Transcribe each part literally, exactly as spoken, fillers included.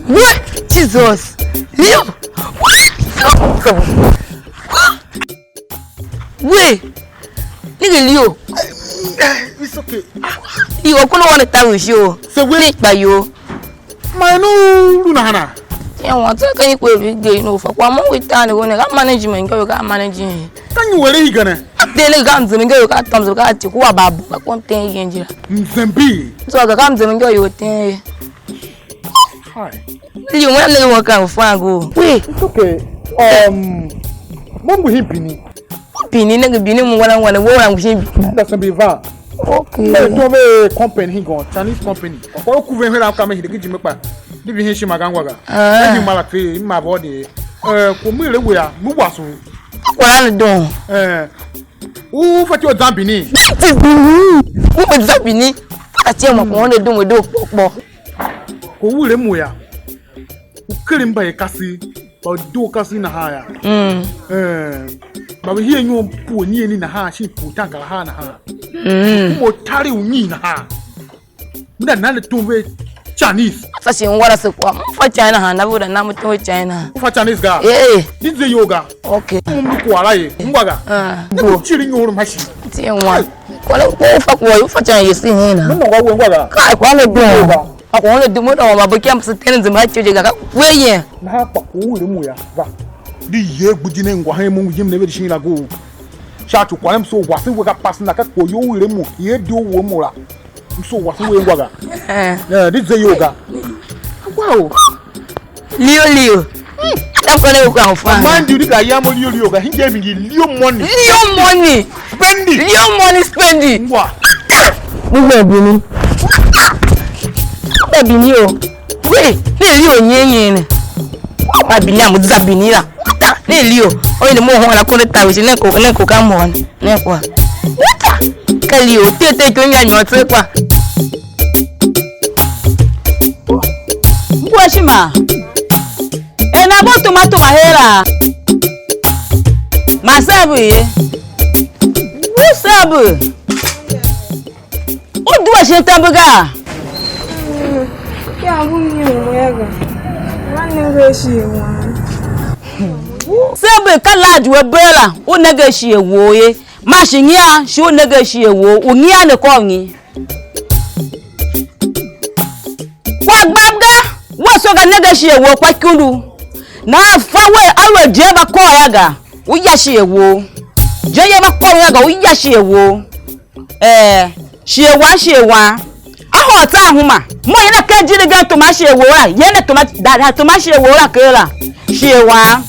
What? Jesus! Leo! What? Wait! Nigga Leo! It's okay. You are gonna want to tell you. Say, wait. Ni kpa yo. Ma i nu lu nahana? Ya wan tsa ka ni kwe bi ge no fa kwa mo wi ta ne go ne ga management go ga managing. Ka nyi were high ne? Te ne ga mzem go ka tom zo ka ti ku wa ba bu ka kon ten yen jira. Mzembi. So ga ka mzem go yo ten. Hi. Li mo ne mo ka fa go. Wait. It's okay. Um, mo ngu hi Bini. Bini ne ga Bini mo wala wala wo ran shi. That's be va. Okay. Hey, to be company hi go, Chinese company. Ko ku ve hera ka me hide ki jime kpa. Di bi hin shi ma ga ngwa ga. Ah. Ni mara fi ma bo de. Eh, ko mi le we a, mu wa so. Kwa na don. Eh. U fa ti o Zambini. That is Bini. U mo Zambini. Fa ti mo ko ne dum do po po. Ko u le mu ya. U kere mba ye kasi, mba doo kasi nahan ya. Mm. Eh, mba ve hia nyon pue nyieni nahan, shin pue tangara ha nahan. Mm. U mo tari u nyi nahan. Mda nan de tum ve Chinese. Sa shi ngwara se kwa. Mfa China ha, na vuda na mutum ve China. U fa Chinese ga? Eh. Din ze yo ga. Okay. Mu mu kwara ye. Ngwa ga. Ah. Ne ku chiri nyoru mashi. Ti wan. Kwa le ko fa kwa, u fa China yesi hina. Mu no ga we ngwa ga. Ka kwa le do. Ngwa ga. A ko le do mo da ma bo kyam se ten zima cho je ga ka we ye. Na pa ko u le mu ya. Va. Di ye gbudi ne ngwa he mu yim ne ve di shin la go. Sha tu kwa lem so wa se we ga pas na ka ko yo u le mu. Ye do wo mu la. M so wa se we ngwa ga. Eh. Eh, di ze yo ga. Wow. Lio lio. Tam kone u ka u fa. Mind you, di ka ya mo lio lio ga. Hinge mi ngi lio money. Lio money. Spendi. Lio money spendi. Ngwa. Ni ve Bini. Ba Bini o. We, ne lio nyenyen ne. Ba Bini amu za Bini la. Ne lio. O ne mo ho na kone tawi ne ko ne ko ka mo ne. Ne kwa. Ka lio te te ko nya nyo tse kwa. Ngua shima. Ena bo tuma tuma hera. Masabu ye. Usabu. U due shin tambu ga? Ya ngu nyi u ya ga. Wa nenge shighe wang. Sabu ka lad we bera, u nenge shighe wou ye. Ma shi ngia, shi u nenge shighe wou, u ngia ne kôr nyi? Kwagh gbam ga, wea soo ga nenge shighe wou kwa ikundu. Nahan fa we, aluer je va kôr yô ga, u ya shighe wou. Je ye va kôr yô ga, u ya shighe wou. Eh, shighe wan, shighe wan. A hôr tsa ahuma. Mo yila ken jiri gen tuma shighe wou la. Yen ne tuma, da, da, tuma shighe wou la ker la. Shighe wan.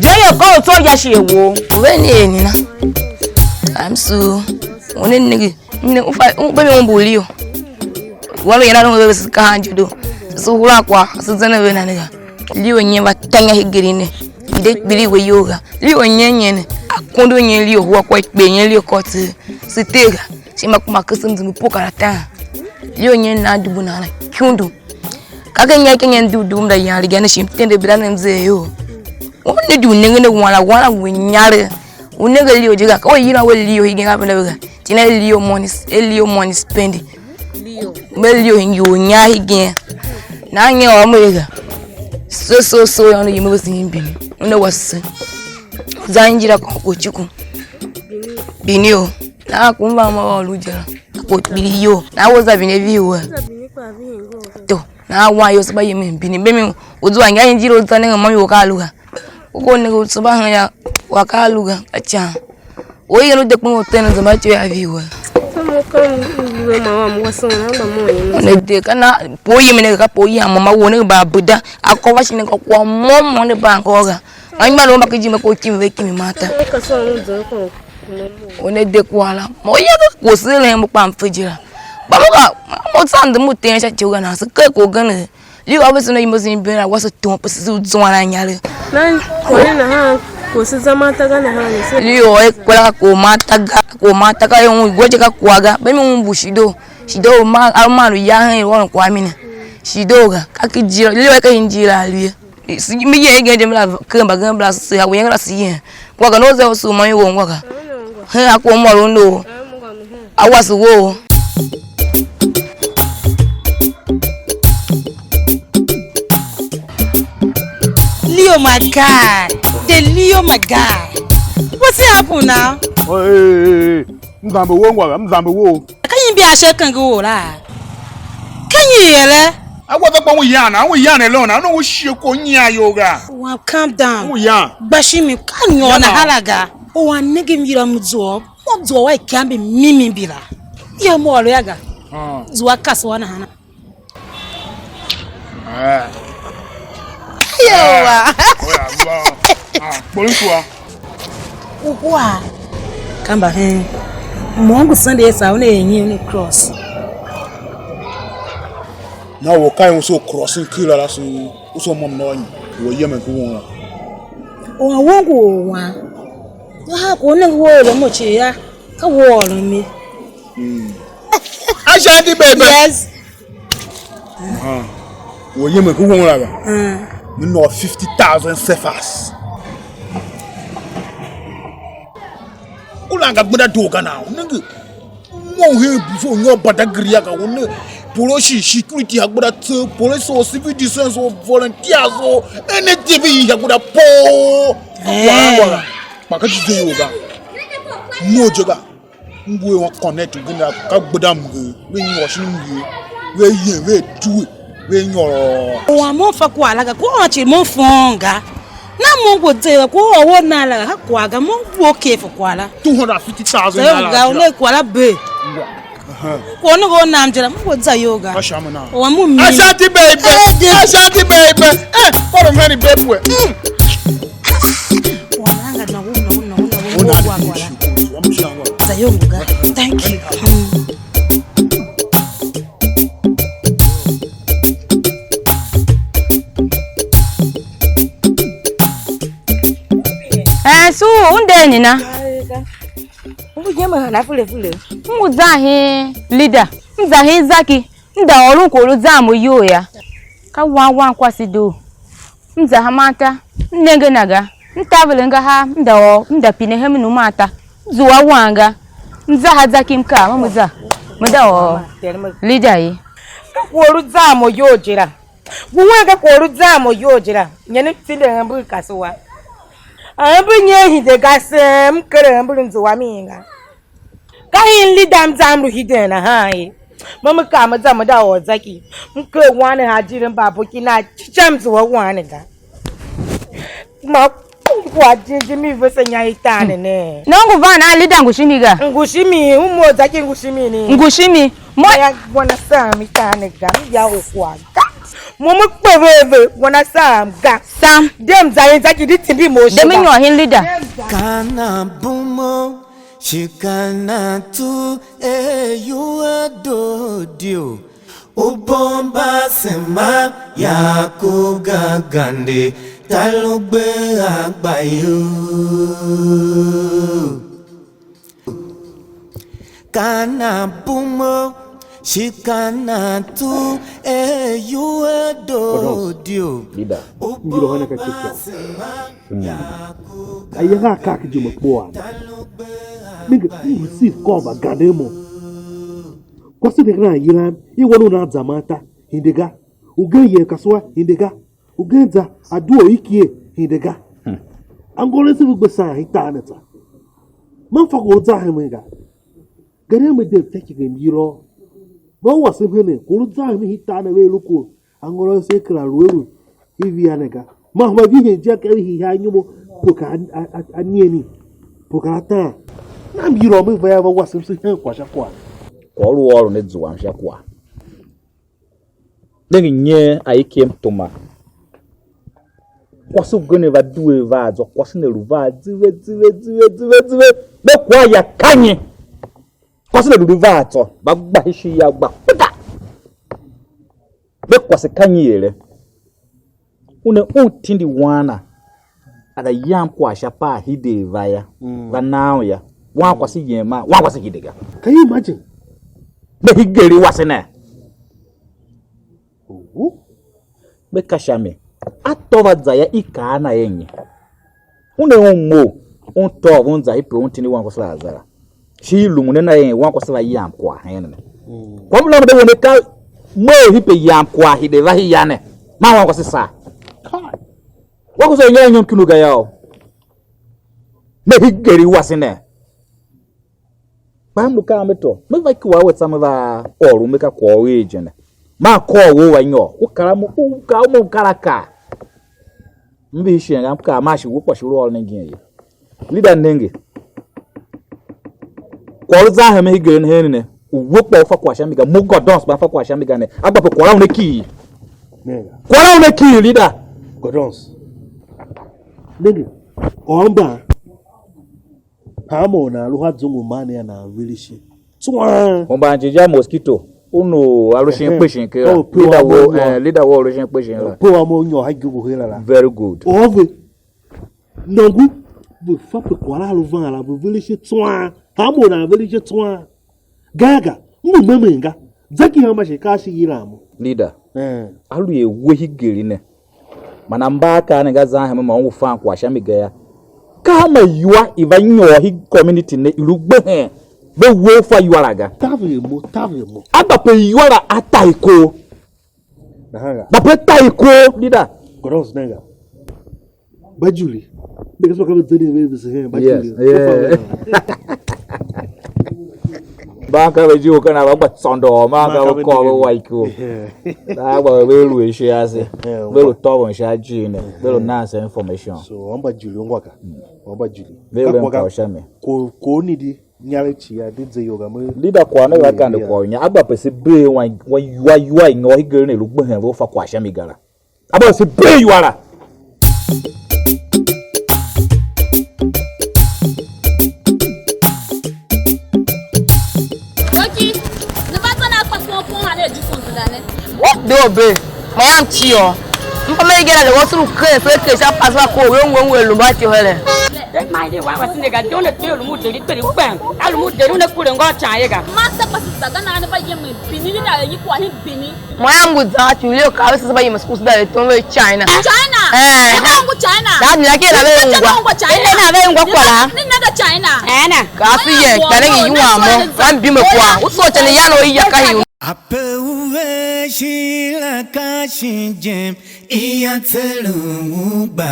Je ye kôr u tso ya shighe wou. U ve ni er nena? Am su. U ne nenge. Ne, u fa, u be mi umbur Lio. Wa lu yena lu ve se kahan je do. Se hura kwa, se zan ve na ne ga. Lio nyen va tanya hegeri ne. Ide kpiri we iyol ga. Lio nyen nyen ne. Akondo nyen Lio hua kwa ikpe nyen Lio kôr tseegh. Se tee ga. Shi ma kuma kese mzungu po kar atan. Lio nyen nan dubu nan la. Kundu. Ka ke nya ke nyen dubu dubu mda yan riga ne shi mtende bira ne mzee yo. U ne di u nenge ne wan la wan la we nyare. U nenge Lio je ga. Ka u yina we Lio hegen ga benda we ga. Tina Lio money, Lio money spending. Me liu ngi u nya hegen. Na nge ôr mo ye ga. So so so yô, ne yem ve sin Bini. Una wase. Za injira ko ko chuku. Bini o. Na ku mba ma wa lu je la. Ko Bini yo. Na wo za Bini vi wa. To. Na wa yo se ba yem Bini. Be mi u zua ngi injira u za ne ma yo ka lu ga. U ko ne u se ba han ya wa ka lu ga. Acha. Oyi yen u de kpen u ten zamba ityô ya vihi we. Ka mo ka m lu ma wam wasen na gba mo yen. Ne de ka na po yem ne ka po yam ma wo ne ba buda. A ko va shi ne ka kwa mo mo ne ba ko ga. Ma nyuma no ma ki jime ko kimi ve kimi mata. Ka so no zo ko mo mo. O ne de kwa la. Mo ye ko se le mo kpam fujira. Ba mo ka mo tsan de mo ten sha chuga na se ke ko gane. Liu a vese na imo zin ben a wase tom pe se zuan a nyare. Nan kwani nahan ko se zama ta ga nahan ne se. Liu e kwela ka ko ma ta ga, ko ma ta ga e un gwe je ka kwa ga. Be mi un bu shido. Shido ma a ma lu ya hen won kwa mi ne. Shido ga ka ki jira. Liu e ka hin jira liu. Si mi ye gen je mi la ke mba gen bla se ha wen la si yen. Kwa ga no ze o su ma yo ngwa ga. Hen a ko mo ro no. A wase wo. Oh my God. Delio, my God. What's happened now? Hey, hey, hey, hey. M zambe wo ngwa, m zambe wo. Ka nyi mbia ashe kenge wo la? Ka nyi yele? A wa za kpa u yan, a u yan alone, a no u shie ko nya yo ga. Wa, calm down. U yan. Gbashi mi ka nyo na halaga. O wa nenge mi ra mu zo. Mo zua wa ikyambi mimi mbila. Ya mo ôr ya ga. Ah. Zua kase wa nahana. Eh. Yewa. Oya, oya. Ah, kporin tua. Uhwa. Kamba hen. Mo ngu Sunday sa una enyi ni cross. Na wo kai un so cross in kila la so. U so mo mno ni. Wo yemen ku won. O wa won ku wo wa. Aha, ko ne wo lo mo che ya. Ka wo lo mi. Ashadi baby. Yes. Wo yemen ku won la ga. Mm. Mi no fifty thousand sefas. U langa gbenda doga na. Nenge. Mo hen before nyo badagiri ya ga won ne. Police, security ha gbenda tse, police or civil defense or volunteers or anything we ha gbenda po. Eh. Wala wala. Kpa ka ti ze yo ga. Mo je ga. Ngue wa connect gbenda ka gbenda mge. We nyo shin mge. We yen we tu. Ve nyôr. Wa mo fa kwagh la ga, ko ôôn cii mo fôôn ga. Na mo ngu ze ga, ko ôôn wo nan la ga, ka kwagh ga, mo ngu okay for kwagh la. Two hundred fifty thousand naira. Ga ne kwagh la be. Ko ne go nam je la, mo ngu za yo ga. Asha mo na. Wa mo mi. Ashanti baby. Ashanti baby. Eh, for the money baby. Wa na ga na wo na wo na wo na wo kwagh la. Za yo ga. Thank you. Mm. Eh, su, u nder nyi na? U ngu je me hana fele fele? M ngu zan hen Lida, m za hen Zaki, m da ôron kwagh u zan mo iyol ya. Ka wan wan kwase doo. M za haman ta, m nenge na ga, m taver angahar, m da ôr, m da pine hemen u ma ta, m zua wan ga, m za ha Zaki m kaa, mo me za, me da ôr Lida ye. Ka kwagh u zan mo iyol je la. Ngu wen ka kwagh u zan mo iyol je la, nyen m tindi ember kasua. Ember nyen hide ga seem, m ker ember m zua mi ga. Ka hin Lida m zan m lu hiden nahan ye. Mo me kaa me za me da ôr Zaki. M ker wan ne ha jir mba aboki na cica m zua wan ne ga. Ma kwagh jijingi mi vese nya i tar ne ne. Nongo van a Lida ngu shimi ga. Ngu shimi, u mo Zaki ngu shimi ni. Ngu shimi. Mo ya wana sam i tar ne ga, m ya u kwagh ga. Mo me kpe ve ve, wana sam ga. Sam. Dem za yin Zaki di timbi mo shi. Dem nyôr hin Lida. Kana bumo, shikana tu, e yu a do dio. U bomba sema ya ku gagande, talugbe agba yo. Kana bumo, shi kana tu, e yu a do dio. Lida, u m yila u hana ka bomba sema ya ku gagande. Ayange a kak je me kpo a. Mi ngi, mi ngi receive call mba gande mo. Kwase ne kera yilan, i wan u nan zaman ta, hinde ga. Ugen yen kasua, hinde ga. Ugen za, a due u ikie, hinde ga. Angôren se ve gbe saan i tar ne tsô. Man fa kwagh u zan hemen ga. Gadia me de mfyakeghem yilôô. Va wase mhenen, kwagh u zan hemen i tar ne ve lu kwagh. Angôren se kera lu a lu i via ne ga. Man huma vihin je a ka vihin ha inyom, pue kar a, a, a, a nieni, pue kar a taan. Nam yila u me va ya va wasem se hen kwagh sha kwagh. Kwagh u lu ôron ne zuam sha kwagh. Nenge nyen a ikem tuma. Kwase ugen va due va zwa, kwase ne lu va zive, zive, zive, zive, zive. Ve kwagh ya ka nyi? Kwase ne lu va tsô, va gba ishi ya gba kputa. Ve kwase ka nyi ere? Une un tindi wan na, a za yam kwagh sha par hide va ya, va na un ya. Wan kwase yem a, wan kwase hide ga. Can you imagine? Ne higeri wase ne. Oho. Me ka sha mi. A tô va za ya i kaa na er nyi? Una un mough, un tôô un za i pe un tindi wan kwase la a za la. Shi i lumun a na er wan kwase va yam kwagh hen ne. Kwagh u la de wene ka mough i pe yam kwagh hide va hia ne. Ma wan kwase saa. Kai. Wa ku se u nyôr anyom kin u ga yô. Me hingir wase ne. Kpa m lu kaan me tôô, me va ikua we tsô me va ôr u me ka kwagh u i je ne. Maa kôr wou va nyôr. U kar a mo, u kar a mo, u kar a kar. M vii shen ga, m kaa maa shi we kwagh shi u lu ôron angin ye. Leader nenge. Kwagh u zan hemen hegen hen ne. U we kpa u fa kwagh sha mi ga. Mo Gordons kpa m fa kwagh sha mi ga ne. A gba pe kwagh la una kighir. Nenge. Kwagh la una kighir, leader. Gordons. Nenge. Or mban. Hanma or nan lu ha zungu man ya nan vili shi. Tswaan. Hemban jighjigh mosquito, unu a lu shin kpe shin ker la. Leader wou, eh, leader wou a lu shin kpe shin la. Pe wa mo nyôr ha igogo her la. Very good. Or ve nôngo, ve fa pe kwagh la lu van la, ve vili shi tswaan. Hanma or nan vili shi tswaan. Gaga, m lu memen ga. Zaki hanma shi ka shi yilan mo. Leader. Eh. A lu er we hingir ne. Man ambaakaa ne nga zan hemen ma ungwa fan kwagh sha mi ga yô. Ka hanma iwua i va nyôr hi community ne i lu gbehen, ve we u fa iwua la ga. Taver mo, taver mo. A gba pe iwua la a ta i koo. Nahan ga. Gba pe ta i koo, leader. Gordons ne ga. Bajuli. Mbe ka so ka ve zende ve ve se hen Bajuli. Yes. Yeah. Mba ka ve jiu kana va gba tsôndo, mba ka ve kôr ve wa iko. Da gba ve lu ishe ase. Ve lu tôvon sha ji ne. Ve lu nan se information. So, amba Juli ungwa ka. Amba Juli. Ve ve kwa sha mi. Ko ko ni di nyale chi ya di ze yoga me. Leader kwagh ne va kande kwagh u nya. A gba pese be wa wa wa wa ngô higere ne lu gbehen ve fa kwagh sha mi ga la. Aba se bee iwara. Doki, ne va zan a kpa kon kon ha ne di kon zenda ne. What do be? Mayam chi yo. Mpa me igera le wasu lu kre fe ke sha paswa ko we ngwe ngwe lu mba ti hele. That mighty one was in the garden, the tail, the mood, the little bang. Alumu deru ne kure ngô can ye ga. Master pasi saga na ne va yem Bini ni da yi kwa hin Bini. Mwa ya ngu za chu lio ka se ba yem school da le ton ve China. China. Eh. Ka ngu China. Da ni la ke na ve ungwa. China. Ele na ve ungwa kwa la. Ni na ga China. Ana. Ka su ye, ka ne yi wa mo. Ka bi me kwa. U so cha ne ya no ya ka hi. Ape u ve shi la ka shin jem, i ya tselu u ba.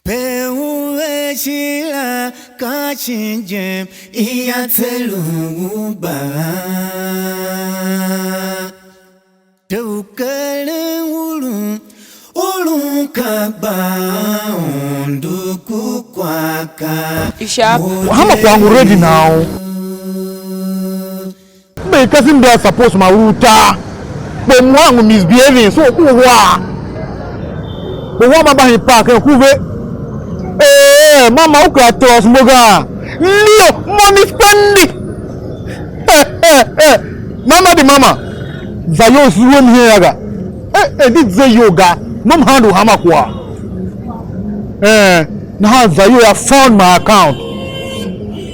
Pe u ve shi la ka shin jem, i ya tselu u ba. Te u keren ulun, ulun ka gba undu ku kwaka. Isha. Hama kwa ngu ready now. Mbe kasi mbia suppose ma u tar. But mwa ngu misbehaving, so ku wa. But wa ma ba hin park, eh, ku ve. Eh, mama, u kera trust mo ga. Lio, money spending. Eh, eh, eh. Mama di mama. Za yo zuwe mi hen ya ga. Eh, eh, di ze yo ga. Mom handle hama kwa. Eh, nahan za yo ya fund my account.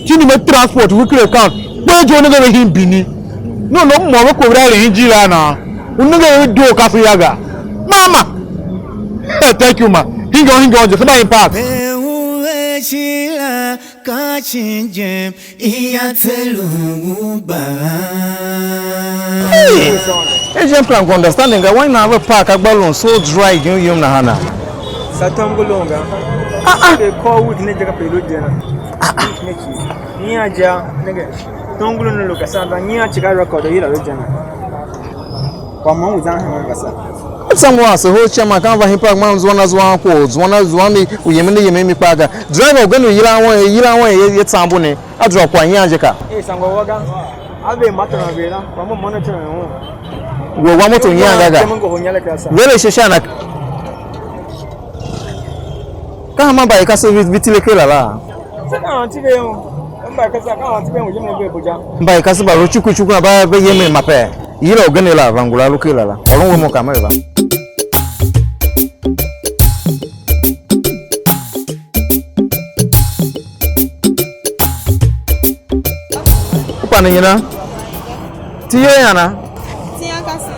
Tindi me transport weekly account. Kpe je u nenge ve hin Bini. No, no, mo ve ko vira le hin jira na. U nenge ve doo kafe ya ga. Mama. Hey, thank you, ma. Hingo, hingo, je, somebody in park. Pe u ve shi la ka shin jem, i ya tselu u ba. Hey! Agent plan ku understanding ga why na ve park agba lun so dry yum yum na hana. Satom ngu lon ga. Ah, ah. They call week ne je ka pe lu je na. Ah, ah. Ne ki. Ni a ja, nenge. Tongulu ne lu ka sa ba, ni a chika record yila lu je na. Kwa mo u zan ha ka sa. Tsam wa se ho chama kan va hin park man zua na zua ko, zua na zua mi, u yemen ne yemen mi kpa ga. Driver u gen u yilan wan, yilan wan ye, ye tsambu ne. A drop kwa nyan je ka. Eh, sango wa ga. A ve moto na ve na, kwa mo monitor na wo. Wo wa moto nyan ga ga. Ke mo ngo ho nyale ka sa. Vele shesha na. Ka hama ba i ka se vi-, vitile ke la la. Se ka anti ve yo. Mba ka sa ka anti ve mo yem ve boja. Mba i ka se ba ro chuku chuku na ba ve yem ma pe. Yila u gen la va ngula lu ke la la. Ôron we mo ka me va. U pande nyi na? Ti ye yana? Ti ya ka se.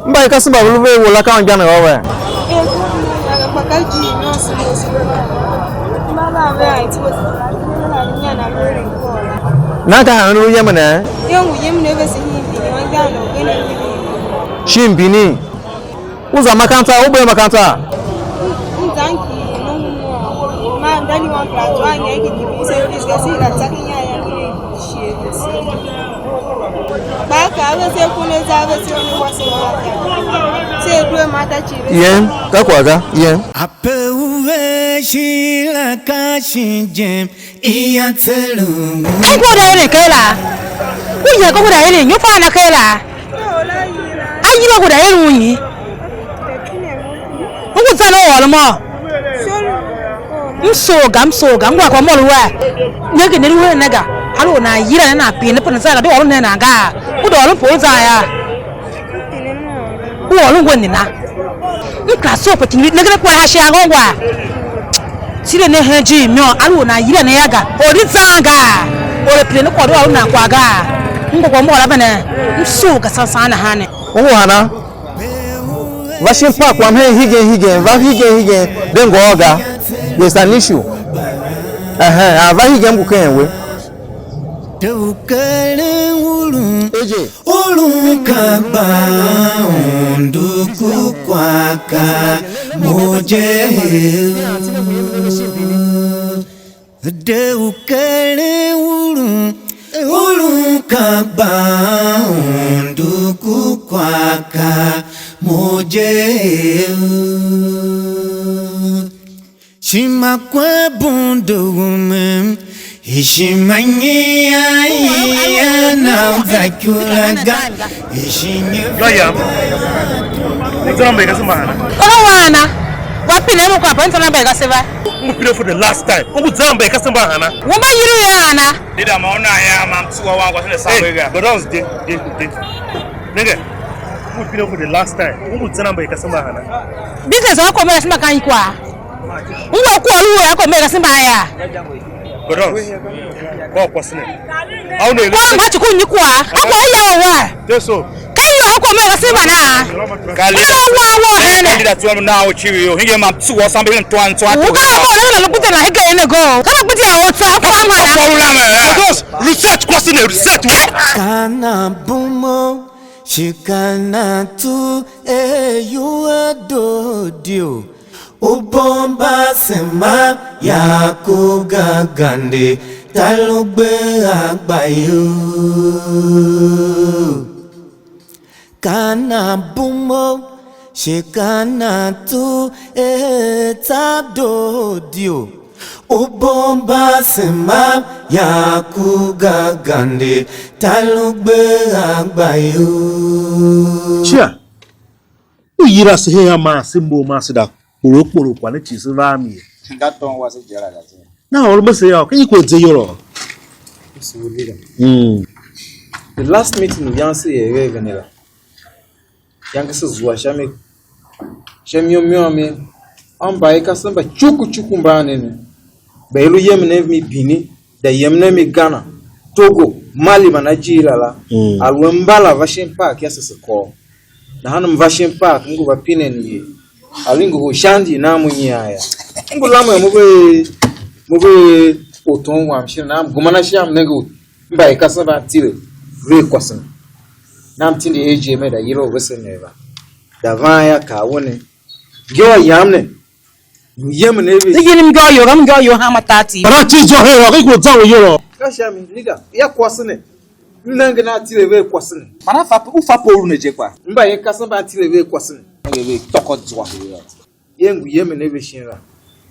Mba i kasen mba ve lu ve wo la ka anmgbianev a ve? E, ku ya ga kpa ka ji no se mo se. Ma ba ve ai ti wo se. Na ka han lu yem ne? Yo ngu yem ne ve se hin bi ni wa ga no ge ne ni. Shin Bini? U za makaranta, u bee makaranta? M zan ki nongo mo. Ma m da ni wan kera zwa nyen ki ki bi se ki se si la tsa ki nya ya ki shie ki se. Ba ka ve se ku ne za ve se ni wa se ma ta. Se ku ma ta chi ve. Yen, ka kwa ga, yen. Ape u ve shi la ka shi jem. Ai, ko da eren kera? Ku nya ko da eren, nyo pa na kera? A yila ko da eren u nyi? U ngu zan u ôron mo? M soo ga, m soo ga, m ngu a kwagh mo lu wa. Ne ke ne lu hen ne ga. A lu u nan yila ne nan pine ne pine sa ga, de ôron ne nan ga. Ku da ôron po u zan ya. U ôron we nena? M kera soo pe tingi nenge ne kua ha shi ango ngwa. Tile ne hen ijir i môm, a lu u nan yila ne ya ga. Or di zan ga. Or a pine ne kwagh u ôron nan kwagh ga. M ngu kwagh m ôr a vene. M soo ga san san nahan ne. U ngu hana? Va shin pa kwam hen hegen hegen, va hegen hegen, de ngôôr ga. There's an issue. Ehe, a va hegen ngu ken we. De u keren ulun, Eje. Ulun ka gba undu ku kwaka mo je. De u keren ulun, ulun ka gba undu ku kwaka mo je. Shima kwe bundo wume, ishima nyia nyia na zakula ga, ishinye. Yô, yam. U zan mbe ka se mbahana? Ônov wam ana? Wa pine mo kwa pa ntana mbe ka se va. U pine for the last time. U zan mbe ka se mbahana? Wo mba yiru ya ana? Dida ma una ya ma mtsuwa wangu asene sa. Hey, ga. Godons, de, de, de. Nenge. U pine for the last time. U zan mbe ka se mbahana? Business wa komera sima kan ikwa. Ngwa kwagh lu a kwagh mera se mba ya. Godons. Kwa kwase ne. Au ne. Kwa mba chuku nyi kwa. A kwagh ya wa. Teso. Ka yo a kwagh mera se mba na. Kali. Una wa wa ne. Kali da tuwa na o chiwi yo. Hinge ma tsuwa sambe hin twan twan. U ga mo na na kuta na hege ne go. Ka na kuta o tsa kwa ma na. Kwa ula me. Godons. Reset kwase ne, reset wa. Kana bumo. Shikana tu eyuwe dodio, u bomba sema ya ku gagande, talugbe agba yo. Kana bumo, shikana tu e tsa dodio. U bomba sema ya ku gagande, talugbe agba yo. Chia, u yila se hen a man se mough man se da kporo kporo kwagh ne cii se va a mi ye. Nga tom wase je la ga se. Na ôr me se yô, ka i kwe ze yôrô. Mm. The last meeting u yan se er ve vene la. Yange se zua sha mi, sha mi yô, mi yô, mi a mba i kasev mba cuku cuku mban ne ne, mba i lu yemen a mi Benin, da yemen a mi Ghana, Togo, Mali man Nigeria la. Mm. Aluer mba la va shin park yô, se se kôr. Nahan m va shin park, m ngu va pinen ye. Ali ngu sha ndi nan mo nyian yô. M ngu lamen mo ve, mo ve ortom wam shin, nan m gema na sha, m nenge u mba i kasev mba tile ve kwase ne. Nam tindi A J me da yila u vesen ne va. Da van yô, kaa we ne, ngô yam ne, lu yemen a ve. Te yin mgô you, gam mgô you hanma tati. Kpa na ti zwa her wa, ka i kor zan we iyol. Ka sha mi, nigga, ya kwase ne. M nenge nan tile ve kwase ne. Man a fa, u fa Paulu ne je kpa. Mba ye kasev mba tile ve kwase ne. Nenge ve tôkô zwa. Ye ngu yemen a ve shin la.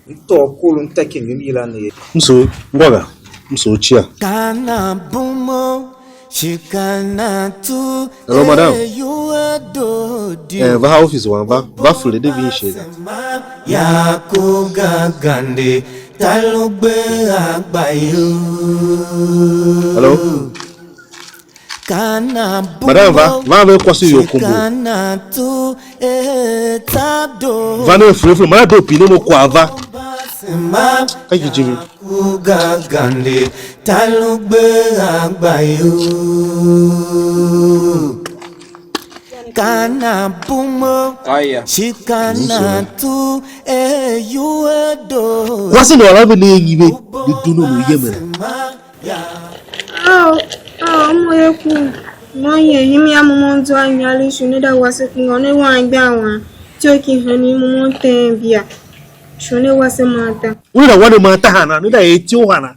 M tôô kor, m ta ikyenge, m yila ne ye. M sugh ngô ga, m sugh cia. Kana bumo, shikana tu. Hello, madam. Eh, va ha office wan, va, va file de vin shighe ga. Ya ku gagande, talugbe agba yo. Hello. Madam, va, va ve kwase ior kombo. Va ne fure fure, madam, do pine mo kwagh va. Ka ki jimi. Aya. Kwase ne ôr a ve ne nyi ve, ve dun u lu yemen. Ao, ao, mo ye ku. Mo ye him ya mo mo nzwa inyaregh shi ne da wase ku ngô ne wan igban wan. Ityough ki henen mo mo teen bia. Shon ne wase Marta. Una da wan ne Marta hana, ne da er ityough hana.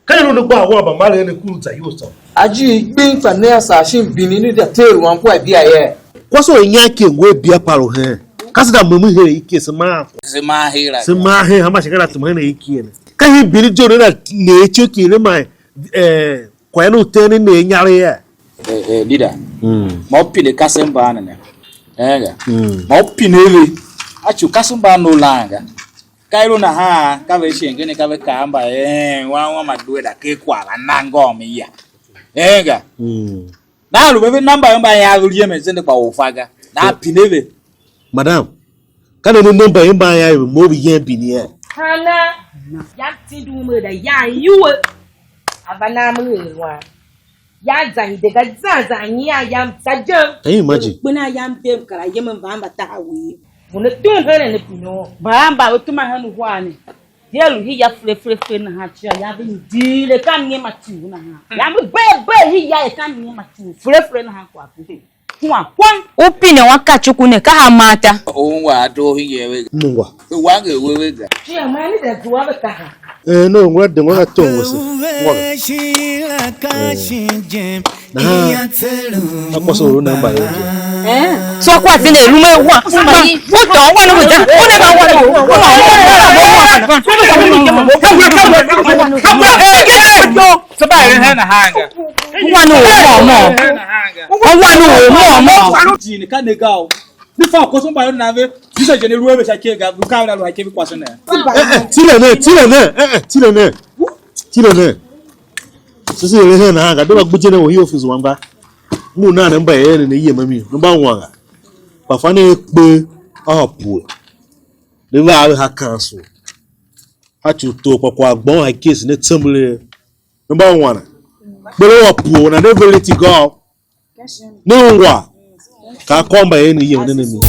Ka ne lu ne gba wan mbamaren ne kuru za iyol tsô. Aji gbing kpa ne a saa shin bini ne da ter wan kua bia ye. Kwase u inya ki ngu a bia par u hen. Ka se da mum hen ikie se maa. Se maa hera. Se maa hen, hama shi ka da tum hen ikie ne. Ka hin bini jo ne da ne ityough ki ne mai, eh, kwagh ne u teen ne ne inyaregh ye. Eh, eh, leader. Mm. Ma u pine kasev mba ne ne. Enga. Mm. Ma u pine ve. A chu kasev mba ne u lan ga. Ka i lu nahan, ka ve shenge ne, ka ve kaa mba, eh, wan wan ma due da ke kwagh la na ngôm ya. Enga. Mm. Na lu ve ve namba yô mba ya lu yem zende kpa u fa ga. Na pine ve. Madam, ka ne ne namba i mba ya mo bi yen bini ye. Hana, yam tindi u me da yan iwe. A va na me er wan. Ya zan de ga zan zan nyian yam sa je. Can you imagine? Kpena yam dem kara yem mva mba taha we. Mo ne tum hene ne pino. Ba mba u tuma hen uhar ne. Ye lu hia fure fure fure nahan cia ya ve ndile ka mnyem a tiu nahan. Ya me be be hia e ka mnyem a tiu fure fure nahan kwa bu. Kwa kwa. U pine wa kachuku ne ka ha mata. Ungwa a doo hingir ve. Nungwa. Ve wange we ve ga. Cia ma ni da zua ve kaha. Eh, no, ngwa de ngwa ka tongo se. Ngwa. Nahan a kwase u lu nan mba ye je. Eh? So kwa tene lu me wa. U to wa no da. U ne ba wa no. So ba eren hen nahan ga. Wa no mo mo. Hen nahan ga. Wa no mo mo. Jini ka ne ga o. Ni fa koso mba yo na ve. Bisa je ne lu ve sha ke ga. Lu ka na lu ha ke bi kwase ne. Eh, eh, tile ne, tile ne. Eh, eh, tile ne. Tile ne. Sisi ere hen nahan ga, de mba gbidye ne u hii office wam ga. Ngu nan ne mba eren ne yem a mi, ne mba wan ga. Kpa fa ne kpe a pue. Ne va ave ha council. Ha ci u tor kpa kwagh gbon ha case ne tsembele. Ne mba wan. Kpe a pue na ne ve leti ga. Ne ungwa. Ka akômba er ne yem ne ne mi.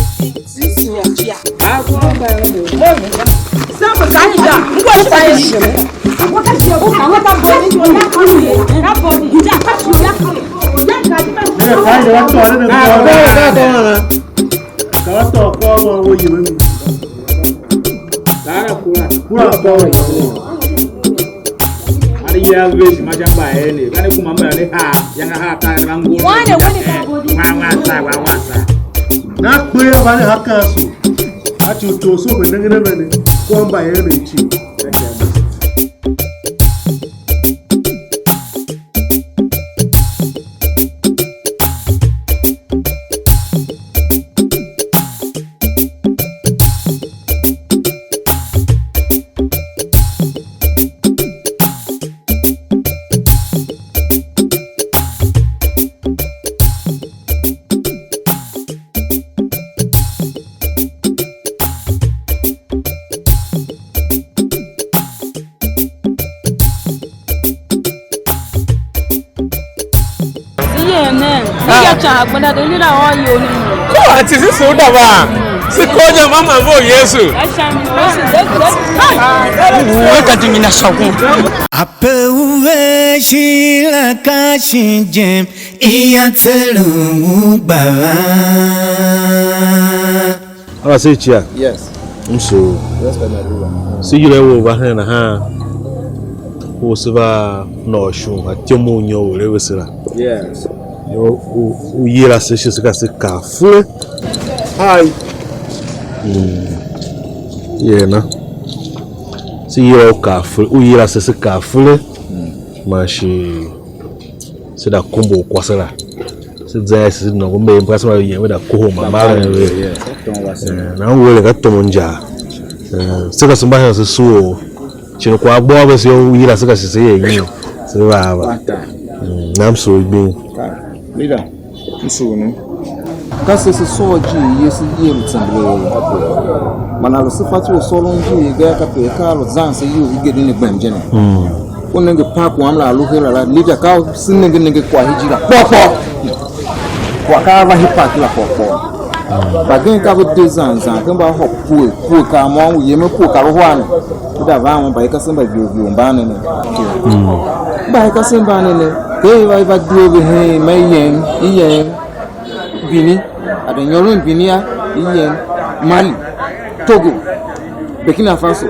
Ka va tôô kwagh u a we yem a mi. Kura kwagh u a we. Ani ya ve shi ma sha mba er ne. Ka ne kuma mba ne ha. Ya nga ha ta ya va ngor. Wane, wane, ka bo di. Wa wa sa, wa wa sa. Na kpe ya va ne ha kansu. A ci u tor so ve nengen a ve ne. Ko mba er ne ci. Zi yen nen, zi ya can agbenda de, ni na ôr iyol ne mo. Ko ati si su da ba. Si ko je mama vo Yesu. Aisha mi. Wo ka dingi na sogun. Ape u ve shi la ka shi jem, i ya tseren u gba va. Ala se icia. Yes. M sugh. Yes, sir, my brother. Se yila we u va hen nahan, u se va nôô shon, a tyom u nyo u ere vese la. Yes. Nyo u, u yila se shi se ka se kar fele. Hi. Mm. Ye na. Se yila u kar fele, u yila se se kar fele. Mm. Man shi se da kombor kwase la. Se zan ase se nôngo mbayev, mbase mba ve yem ve da kohol ma maren ve. Eh, na u eren ka tom u injaa. Eh, se ka se mba hen se sughul. Shin kwagh a gbôghô vese yô, u yila se ka shi se er nyi? Se va a va. Mm, nam sugh gbing. Leader, m sugh ne. Ka se se sôr ijiir ye se yem tsembelee. Man a lu se fatyô u sôron ijiir ga, kape akaa a lu zan se iyol hegen ne gbem je ne. Mm. U nenge park wam la a lu her la, leader, ka u se nenge nenge kwagh hijir la kpôr kpôr. Kwagh ka a va hii park la kpôr kpôr. Mbagenev ka ve de zan zan, ken mba hôr pue, pue kar môm u yemen pue kar uhar ne. Ve da va a mba i kasev mba vior vior mban ne ne. Mba i kasev mban ne ne, ke i va, i va due ve hen, ma i yem, i yem. Bini, a de nyoron bini a, i yem. Mali, Togo, Burkina Faso,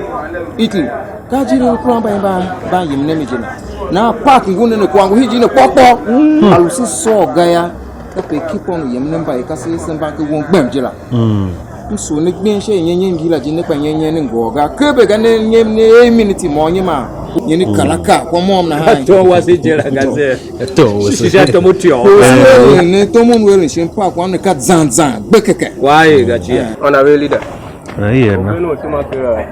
Italy, ka jiri u kura mba mba mba yem ne mi je na. Na park ngu ne ne kwagh ngu hiji ne kpôkpô. A lu se sôr ga ya, ka pe ki pon u yem ne mba ye ka se se mba ke won gbem je la. M sugh ne gbem sha inyenyem ngila je ne kpa nyenyem ne ngôôr ga. Ke be ga ne nyem ne a miniti mo nyem a. Nyen ne kar akaa kwa môm nahan. Tom wase je la ga ze. Tom wase. Shisha tom u tyô. Ne tom u eren shin park wam ne ka zan zan gbekeke. Wa ye ga cia. Honorable leader. Na ye na. Wen u tuma kera.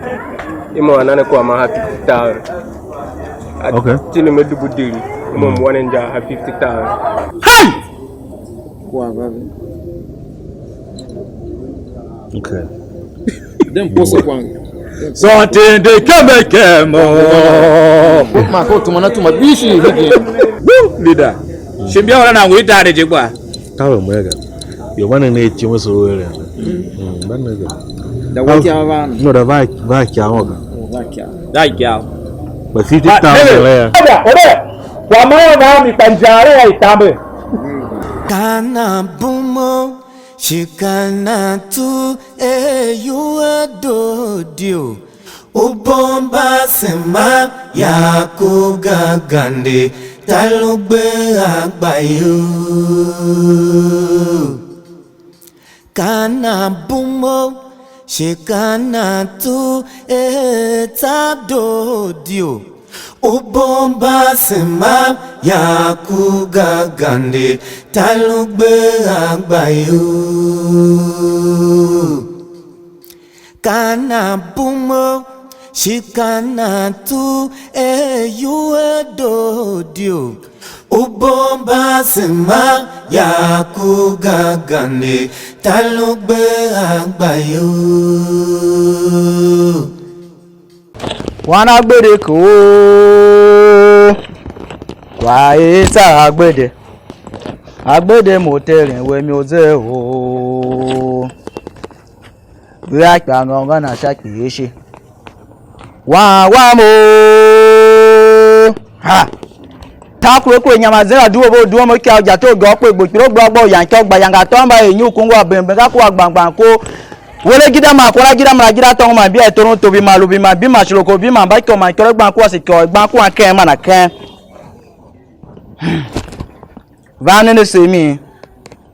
Imo anane kwa ma ha fifty thousand. Okay. Tini me dubu diri. Imo mwane nja ha fifty thousand. Hey! Kwa va ve. Okay. Dem pose kwangu. Só tende keme kemo. Ma ko tuma na tuma bishi hidi. Woo, leader. Shimbia wala na ngui tare je kwa. Tawe mwega. Yo mane ne timo so wele. Mm, mane ga. Da wa kya van. No, da va va kya oga. Wa kya. Da kya. Ba fifty thousand la ya. Oda, oda. Kwa mara va mi panjare ya itambe. Kana bumo, shikana tu e yu a dodio. U bomba sema ya ku gagande, talugbe a gba yu. Kana bumo, shikana tu e tsa dodio. U bomba sema ya ku gagande, talugbe a gba yu. Kana bumo, shikana tu e yu a dodio. U bomba sema ya ku gagande, talugbe a gba yu. Wan agbede ko, kwa e tsa agbede, agbede mo teren we mi u ze o. Ve a kpa ngôngo na sha kpishi. Wan wam o. Ha. Ta kure kure nyama zera duwe bo duwe mo kya ja to gyo kpe gbo kpiro gbo gbo yan kyo gba yanga to mba e nyu kungu a bem bem ka ku a gbang gbang ko. Wele gida ma ko la gida ma la gida tong ma bia toron to bi ma lu bi ma bi ma shiro ko bi ma ba kyo ma kyo gbang ku a se kyo gbang ku a ken ma na ken. Va ne ne se mi.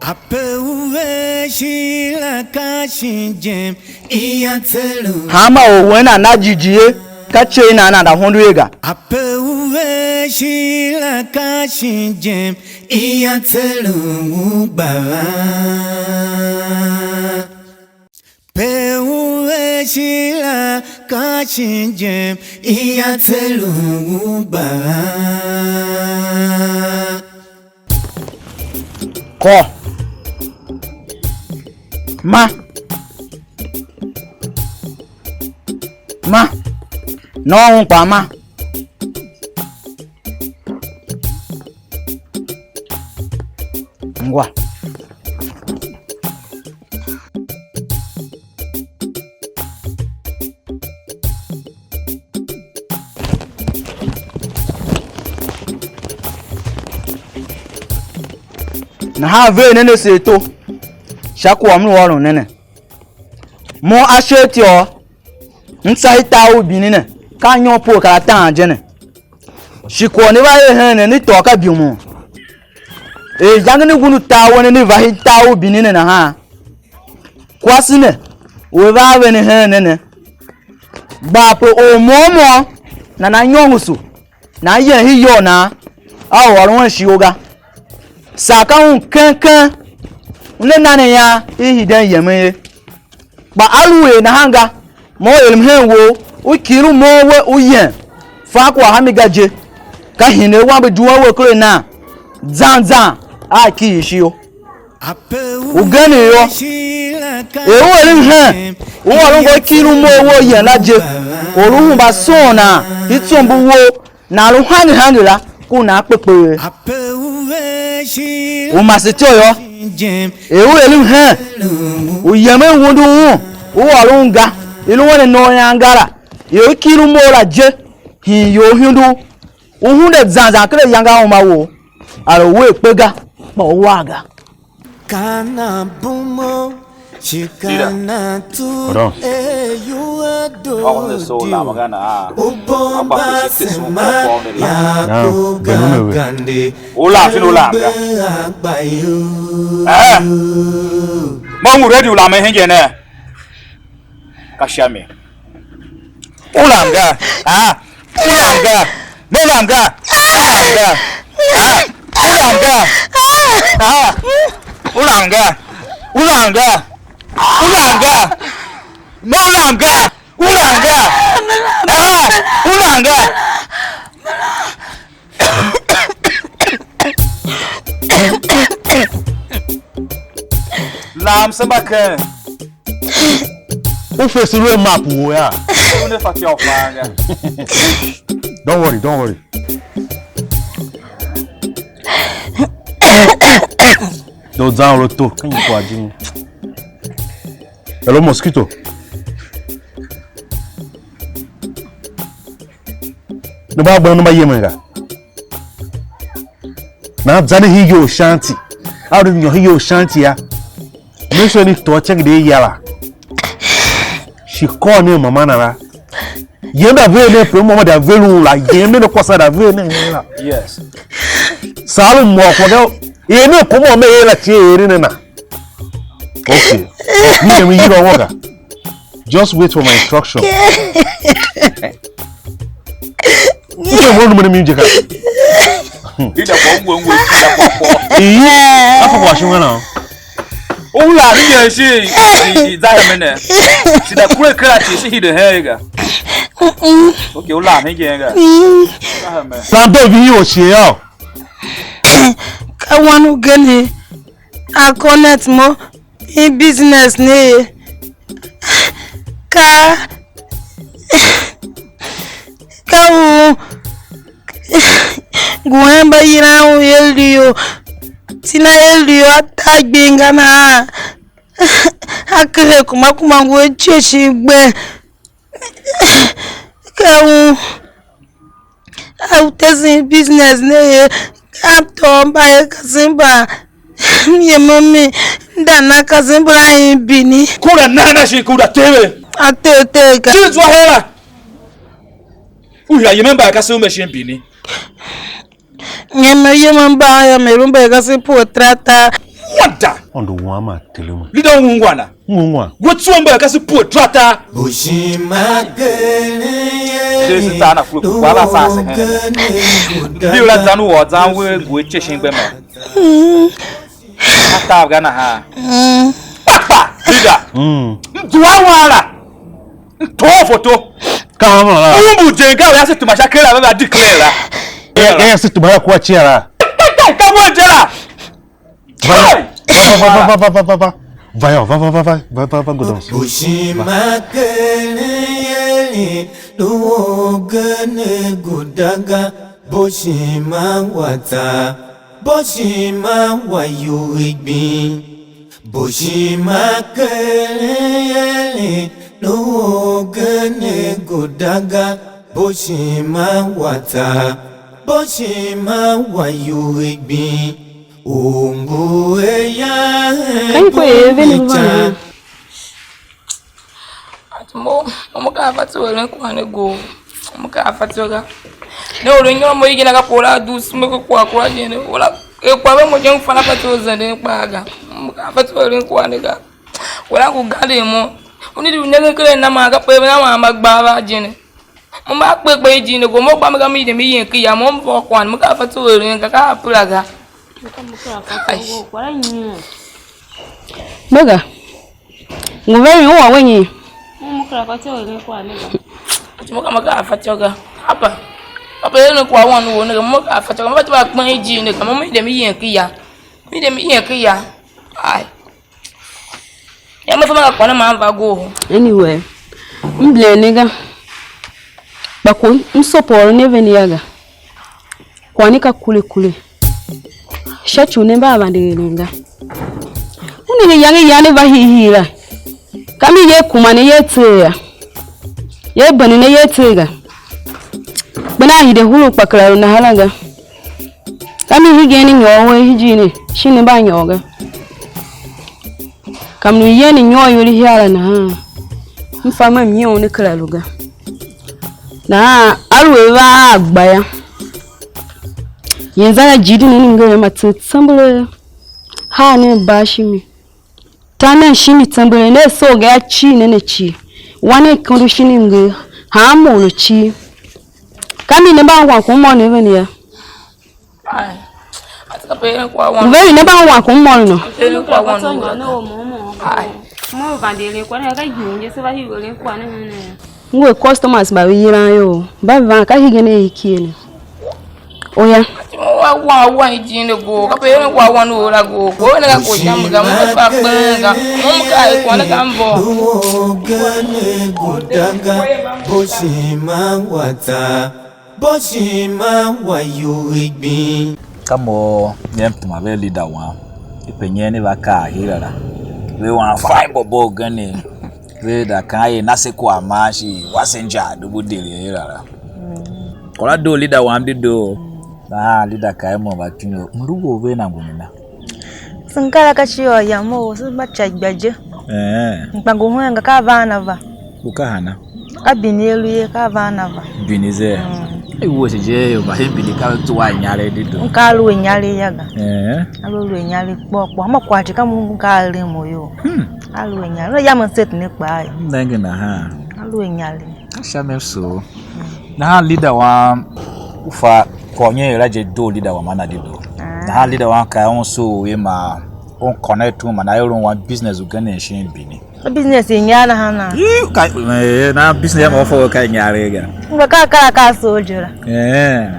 Ape u ve shi la ka shin jem, i ya tse lu. Hanma or wen a na jighjigh ye, ka ce i nan a nda hondo ye ga. Ape u ve shi la ka shin jem, i ya tse lu u gba va. Pe u ve shi la ka shin jem, i ya tse lu u gba va. Kô. Ma. Ma. Nôôn un kpaa ma. Ngwa. Nahan ver nen ase ato sha kwagh m lu ôron ne ne. Mo ashe atyô, m tsa i tar u bini ne, ka anyom pue kar ataan je ne. Shi kwagh ne va er hen ne, ne tôô ka biumun. Er iyange ne ngun u tar wen ne va hen tar u bini ne nahan, kwase ne u a va a ve ne hen ne ne, gba pe or môm môm nana nyôngoso, nan yem hen iyol nan, a ôron un ishigh ga. Saa ka un keng keng, una na ne ian i hiden yemen ye. Kpa aluer nahan ga, mo u erem hen wou, u kighir u mough we u yem, fan kwagh a mi ga je, ka hinen wambe duen we ker a nan, zan zan a kighir ishigh. Ugen yô, er u eren hen, u ôron ngô u kighir u mough we u yem la je, or u hemba sôn nan, i tsombor wou, nan lu hange hange la, ku nan kpe kpe. U masetyô yô, er u eren hen, u yemen wundu un, u ôron ga, i lu eren nonyan ga la, er u kighir u mough la je, hin ior hindugh, u hunde zan zan ken ayange a uma wou, a lu wer kpe ga, kpa u war ga. Kana bumo, Leader. Hold on. Ôhô ne soo lam ga nahan. A gba kpishi tese un kwagh ne la. Now, Benue ve. U lam shin u lam ga. Eh. Mo ngu ready u lam hingen ne. Ka sha mi. U lam ga. Ah. U lam ga. Ne u lam ga. U lam ga. Ah. U lam ga. Ah. U lam ga. U lam ga. U lam ga. Ne u lam ga. U lam ga. Ah. U lam ga. Lam se mba ken. U fese lu a map u ya. U ne fatyô u fan ga. Don't worry, don't worry. Do zan u lu to, ka nyi kwagh jim. Hello, mosquito. Ne mba gbem, ne mba yemen ga. Nan zan hii you shanti. A lu nyô hii you shanti ya. Me so ni to check de ya la. Shi call ne mama na la. Yem da ve ne pe mama da ve lu la. Yem ne kwasa da ve ne la. Yes. Salu mo ko ga. E ne ko mo me la che eri ne na. Okay. Ni ne mi yiro wo ga. Just wait for my instruction. Uko mo numene mi je ka. Ida kwa ngwe ngwe, ida kwa kwa. Iyi. Afa kwa shunga na. U la ni je shi, shi, shi za hemene. Shi da kure kera shi, shi hide he ga. Okay, u la ni je ga. Za hemene. Sando vi o shi yo. Ka wan ugen ne a connect mo in business ne ye. Ka, ka u ngu hen mba yilan u Elio. Tina Elio a ta gbinga nahan. A kehe kuma kuma ngu a tyeshi gbe. Ka u a u tesen business ne ye, a tôô mba ye kasen mba. M yem a mi, m da na kasen mba a imbini. Ku da na na shi ku da teve. A te te ga. Shi zwa hera. U hira yemen mba ye kasen mba shin bini. Nge me yem mba ya me lu mba ka se pue trata. Wanda. Ondo wan ma telema. Lida ungwana. Ngungwa. Gwe tsuwa mba ka se pue trata. Sisi tsana kule kwa ba sa se hene. Bi ula zan u zan we gwe che shin gbe ma. Ata ga na ha. Papa. Lida. Mm. Dua wala. Tôô foto. Ka hanma la. U mbu je ga u yase tuma sha kera ve va declare la. Ya, ya yase tuma ya kwa chia la. Ka, ka, ka, ka we je la. Va, va, va, va, va, va, va, va. Va yo, va, va, va, va, va, va, va, go down. Bushima kele yele, duo gene gudaga, Bushima wata, Bushima wa yu igbin. Bushima kele yele, no gene gudaga, Bushima wata, Bushima wa yu igbin. Ungu eya. Ka nyi ko ye vende vuvanga? Ati mo, mo ka fatyô u eren kwagh ne go. Mo ka fatyô ga. Ne u eren nyôr mo igen a ka por a dugh sime ke kwagh kura je ne. Wala, e kwagh ve mo je m fa na fatyô u zenden kpaa ga. Mo ka fatyô u eren kwagh ne ga. Wala ngu ganden mo. U ne di u nengen ken a na man ka pe ve na man mba gba va je ne. Mo mba kpe kpe ijir ne go, mo gba me ga me ide me yen ken ya, mo m vôr kwagh ne, me ka fatyô u eren ga, ka a pera ga. Mo ka mo kera fatyô u eren kwagh ne ga. Mo ga. Ngu veren u a we nyi? Mo mo kera fatyô u eren kwagh ne ga. Mo ka mo kera fatyô ga. Apa. Apa eren kwagh wan u ne ga, mo kera fatyô ga. Mo fatyô ba kpen ijir ne ga, mo me ide me yen ken ya. Me ide me yen ken ya. Ai. Ya me fa me ka kôr ne man m va goo. Anyway, m blen ne ga. Kpa ko m sopor ne ve ne ya ga. Kwagh ne ka kure kure. Sha ci u ne mba a vande eren ga. U nenge iyange yan ne va hiihii la. Ka mi ye kuma ne ye tseegh ya. Ye bende ne ye tseegh ga. Kpe na hide huruk kpa kera lu nahan la ga. Ka mi hegen ne nyôr we hijir ne, shin ne mba nyôr ga. Kam lu yen i nyôr iyol ihiar la nahan, m fa mer mnyion ne kera lu ga. Nahan aluer va a gba yô, yen zan a jidi nen mnger ma tsen tsembele, haa nen bar shimi, ta nen shimi tsembele, ne soo ga a cii nen a cii, wa nen ikondo shin mnger, haan mo u lu cii. Ka mi ne mba ungwan ku m ôron ven yô. Ai. Ati kape eren kwagh wan. Ngu ve ne mba ungwan ku m ôron nô. Eren kwagh wan u la. Ai. Mo vande eren kwagh ne ka yum je se va hii eren kwagh ne ne. Ngu customers mba ve yilan yô, mba van ka hegen ne i kie ne. Oya. Ati mo wa wan wan ijin de go. Kape eren kwagh wan u la go. Ko ne ka ko sham ga, mo ka kpen ga. Mo ka e kwagh ne ka mbo. Boshima wata. Boshima wa yu igbin. Ka mo yem tema ve leader wam. Ipe nyen i va kaa hira la. Ve wan fine bobo ugen ne. Ve da kan er na se kwagh man shi wa se inja dubu deri hira la. Kôr a doo leader wam di doo. Nahan leader kaa er mo va tindi. Mlu wo ve na ngu mi na. Singara ka shi ôr yam u se mba ca igba je. Eh. Mkpa ngu hen ga ka van a va. U ka hana? Ka bini a lu ye, ka van a va. Bini ze. Mm. I wuese je yo, mba hen bini ka ve tsuwa inyaregh di do. M ka lu inyaregh ya ga. Eh. A lu lu inyaregh kpôr kpôr. Ma kwagh ci ka mo m ka eren mo yo. Hmm. A lu inyaregh. Lo ya mo set ne kpaa ye. M nenge nahan. A lu inyaregh. Ka sha mi so. Nahan leader wam u fa kwagh u nyen er a je doo leader wam a na di doo. Ah. Nahan leader wam ka un so u ye ma un connect un man a er un wan business u genen shin bini. Ka business i nya nahan na. Ih, ka, eh, na business yam offer ka inyaregh ga. Ngba ka kar a ka soldier la. Eh.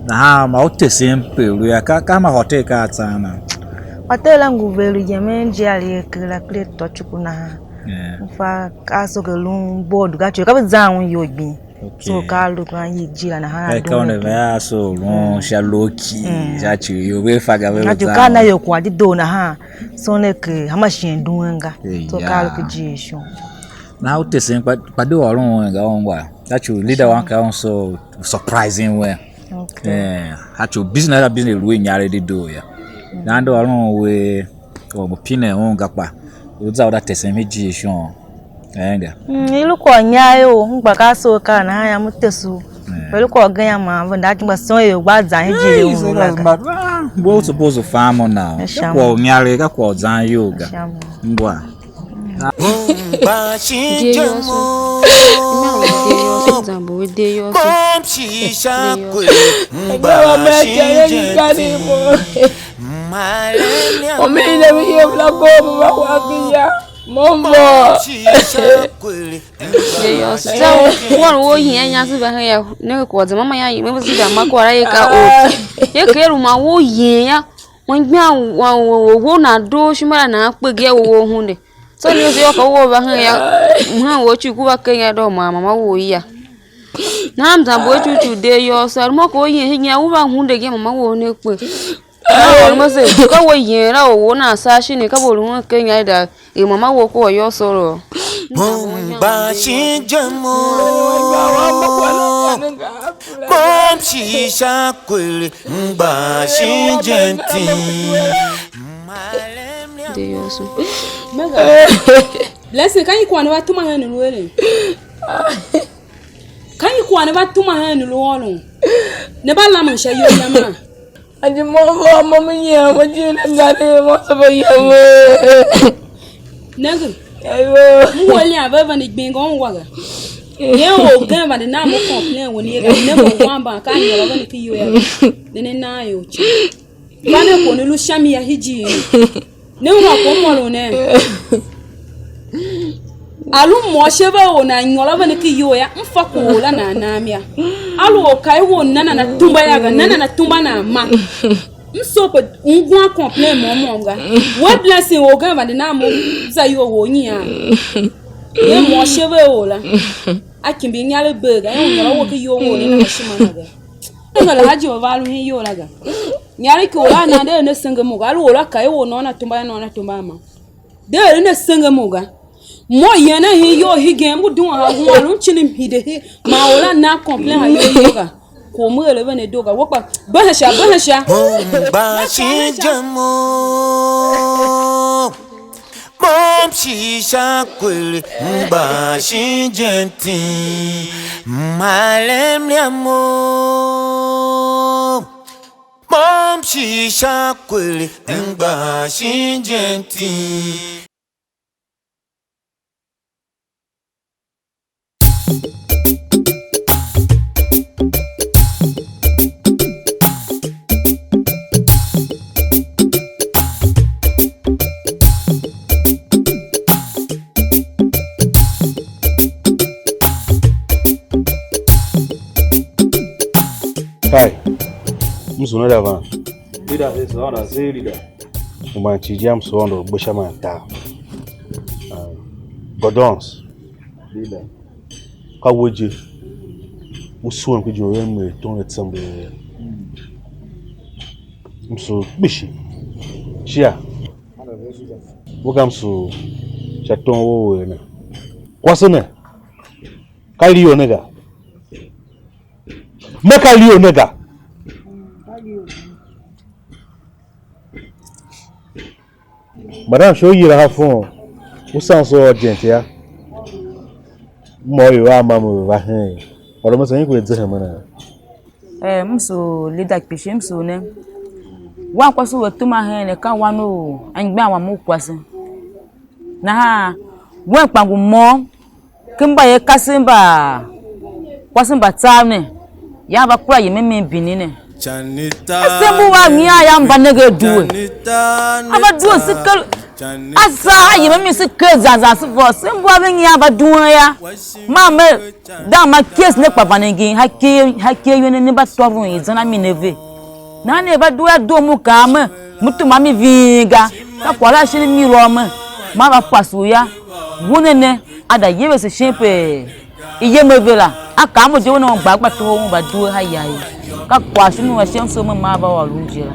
Nahan ma u tesen pe lu ya ka, ka ma hotel ka a tsan na. Hotel la ngu ve lu yemen je a li kera kile tôcuku nahan. Eh. Fa ka so ke lun board ga cho ka ve zan un iyol gbing. Okay. So ka lu kan yi jira nahan. Ka a ka doo una ne ve a so lun sha loki, sha ci yo ve fa ga ve a ju zan ka na un. Yo kwa di doo nahan. So ne ke hama shin duen ga. Eh, so ka lu ya. Ku ji shon. Na u tesen kpa, kpa di ôron un ga ungwa. Sha ci leader wan ka un so surprising well. Okay. Eh, sha ci business a business lu inyaregh di doo ya. Na ndo ôron we or mo pine un ga kpa. U za u da tesen mi ji shon. Enga. Mm, i lu kwagh nyar u, m gba ka soo kaa nahan yam, m tese u. Eh. Ve lu kwagh gen yam man ve nda ki mba son ior gba zan hen ijir i unu la ga. Mbo u supposed to farm on now. Ka kwagh u nyar, ka kwagh u zan iyol ga. Ngwa. Mba shi je mo. Ima u de yo so, zambo u de yo so. Kom shi sha kwe. Mba shi je ti. Omi ne mi yem la go mo va wa ki ya. Mombo. Ye yô, so sa won wo hia nya se va hen ya, ne ko za mama ya, me se da ma ko ara ye ka o. Ye ke ru ma wo hia ya. Wan gba wo na do shi mara na kpe ge wo wo hunde. So ne se yo ka wo va hen ya. Mhen wo chi ku va ke ya do ma mama wo ya. Na mza bo chuchu de yô, so mo ko hia hia u va hunde ge mama wo ne kpe. Ka or mo se, ka we yen la u na sa shin, ka bo lu hen Kenya da, e mama wo ko yô soro. Mba shi je mo. Kom shi sha kwere, mba shi je ti. De yô so. Blessing, ka i kwagh ne va tuma hen u eren? Ka i kwagh ne va tuma hen u ôron? Ne va lamen sha iyol yam la? Aji mo vo mo mi nyian mo jin ne gari mo se bo ye we. Nenge. Ayo. M wo lian ve vende gbingo m wa ga. Ye orgen vande nan mo complain we ni ye ga, ne mo wan ban ka nyôr a vende ki iyol ya. Ne ne nan yo chi. Ba ne ko ne lu sha mi ya hiji. Ne u ma ko mo lu ne. A lu mo she ve or nan nyôr a vende ki iyol ya, m fa ko la nan nam ya. A lu or ka i wo nana na tumba ya ga, nana na tumba nan ma. M so pe ungwan complain mo mo ga. We Blessing organ vande nan mo za yo wo nyi a. Ye mo she ve or la. A kimbi nyale be ga, ye u nyôr a wo ki yo wo ne na shima na ga. Nga la haji wa va lu hin yo la ga. Nyare ki or la nan de ne senge mo ga, a lu or la ka e or nô na tumba ya nô na tumba ma. De eren ne senge mo ga. Mo yen a hin iyol hegen, mbu duen ha hua, lu m cindi m hide he, man or la nan complain ha iyol yo ga. Ko m ere ve ne doo ga. We kpa, behe sha, behe sha. Mba shi je mo. Shisha kweli mba shin je mtim, mhalen mliam u. Mom shisha kweli mba shin je mtim. Hai, m sugh ne da van. Leader, se sôr da, se leader. U man cii jam sôr ndo gbe sha man tar. Ah, Gordons. Leader. Ka we je. U suem ki jor yen me ton a tsembe. M sugh kpishi. Shia. We ka m sugh sha tom wou ne. Kwase ne. Ka Leo ne ga. Me ka Leo ne ga. Madam, shi u yila ha phone, u san so urgent ya. M ôr ior a mam u va hen. Ôr a me sen, nyi ku a ze hemen a? Eh, m sugh leader kpishi, m sugh ne. Wan kwase u a tuma hen ne, ka wan u anmgbian wam u kwase. Nahan wen kpa ngu môm, ken mbayev kasev mba kwase mba tsav ne, yan va kura yem a mi Bini ne. Ase mbu a nyian ya mba nenge a due. A va due se ker, a za a yem a mi se ker zan zan se vôr. Se mbu a ve nyian va duen ya. Ma me dan ma kies ne kpa vanden ngin ha ker, ha ker iwen ne mba tôvon i zan a mi ne ve. Nahan ne va due a due mu kaan me, mu tuma mi ving ga. Ka kwagh la shin mi rô me, ma va kwase u ya. Wune ne, a da yevese shin pe i yem a ve la. A kaa mo je, una un gba gba toho un va due ha ya ye. Ka kwagh shin u a shem so me maa va ôr u je la.